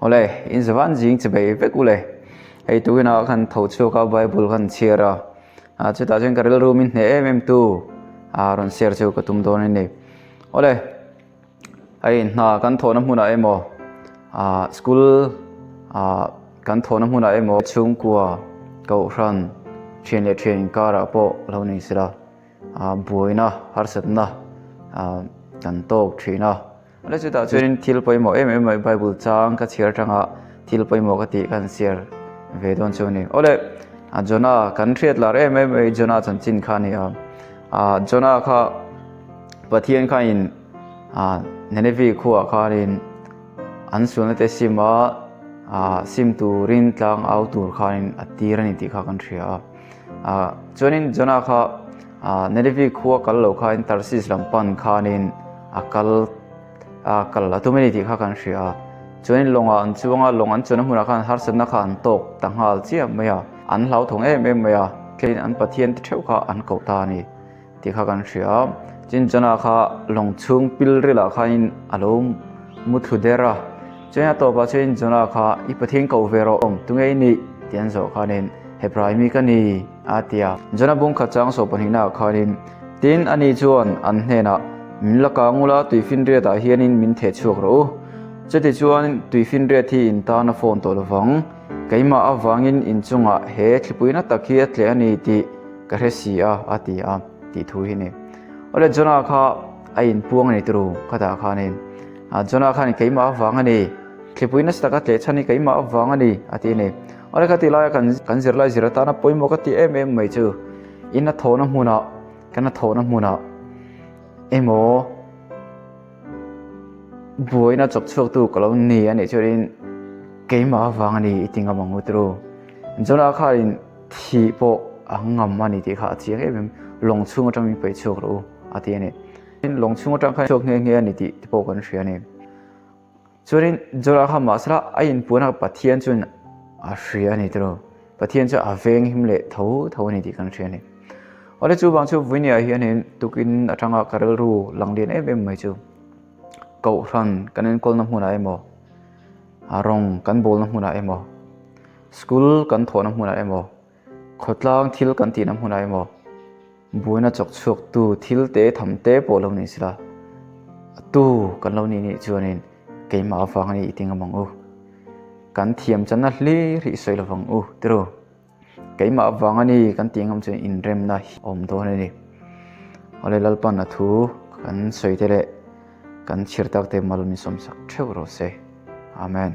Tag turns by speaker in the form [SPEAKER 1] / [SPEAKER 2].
[SPEAKER 1] Awle, in zavan zing chi bei vek ule. Hei tukinah khan tho chhuak a Bible khan chhiar a. A chutah chuan ka rilru min hneh em em tu a rawn share chu ka tum dawn a ni. Awle, hei hna kan thawhna hmunah emaw ah school ah kan thawhna hmunah emaw chhungkua kohhran thian leh thian inkarah pawh lo ni sela ah buaina harsatna ah kan tawk thin a. Awle chutah chuanin thil pawimawh em em mai Bible chang ka chhiar atanga thil pawimawh ka tih ka han share ve dawn chu a ni. Awle Jonah kan hriat lar em em mai Jonah chanchin kha a ni a ah Jonah kha Pathian khain ah Nineveh khuaah khanin an sualna te sim a ah sim turin tlang au tur khanin a tir a ni tih kha kan hria a ah chuanin Jonah kha ah Nineveh khua kal lo khain Tarsis lam pan khanin a kal a kal a tum a ni tih kha kan hria a chuanin lawngah an chuang a lawng an chuanna hmunah khan harsatna kha an tawk ta nghal chiah mai a an hlauthawng em em mai a tlemin an Pathian te theuh kha an koh ta a ni. Tih kha kan hria a, tin Jonah kha lawng chhung pil rilah khanin a lo mu thlu der a, chuan a tawpah chuanin Jonah kha i Pathian koh ve rawh awm tunge i nih tih an zawh khanin Hebrai mi ka ni a ti a. Jonah bung khat chang sawh pahnihnaah khanin tin ani chuan an hnenah min la kang ula tuifinriatah hianin min theh chhuak rawh u, chutichuan tuifinriat hi in tan a phone tawh lovang, keimah avangin inchungah he thlipuina tak hi a tleh a ni tih Ka hre si a, a ti a, tih thu hi ni. Awle Jonah kha a inpuang a ni turu khatah khanin. Jonah khan keimah avang a ni, thlipui nasa taka tleh chhan hi keimah avang a ni, a ti a ni. Awle kha tihlaia kan kan zirlai zir atana pawimawh ka ti em em mai chu, in a thawhna hmunah, kan a thawhna hmunah emaw buaina chawp chhuaktu ka lo ni a nih chuanin keimah avang a ni i ti ngam ang u turu. Jonah khanin Thih pawh a ngam a ni tih kha a chiang em em, lawng chhung atang min paih chhuak rawh u a ti a ni. Tin, lawng chhung atang khan chhuak nghe nghe a ni tih te pawh kan hria a ni. Chuanin Jonah kha mahsela a inpuan a Pathian chuan a hria a ni tiraw, Pathian chu a veng him leh tho tho a ni tih kan hria a ni. Awle chuvang chu Vuinia hianin tukin atanga ka rilru lang lian em em mai chu Kohhran kan enkawlna hmunah emaw, a rawng kan bawlna hmunah emaw, School kan thawhna hmunah emaw, khawtlang thil kan tihna hmunah emaw, buaina chawk chhuaktu thil te tham te pawh lo ni sila, a tu kan lo nih nih chuanin keimah avang a ni i ti ngam ang u. Kan thiam channa hlir hi i sawi lo vang u tiru. Keimah avang a ni kan tih ngam chuan inremna hi a awm dawn a ni. Awle Lalpan a thu kan sawi te leh kan chhir tak te mal min sawmsak theuh rawh se. Amen.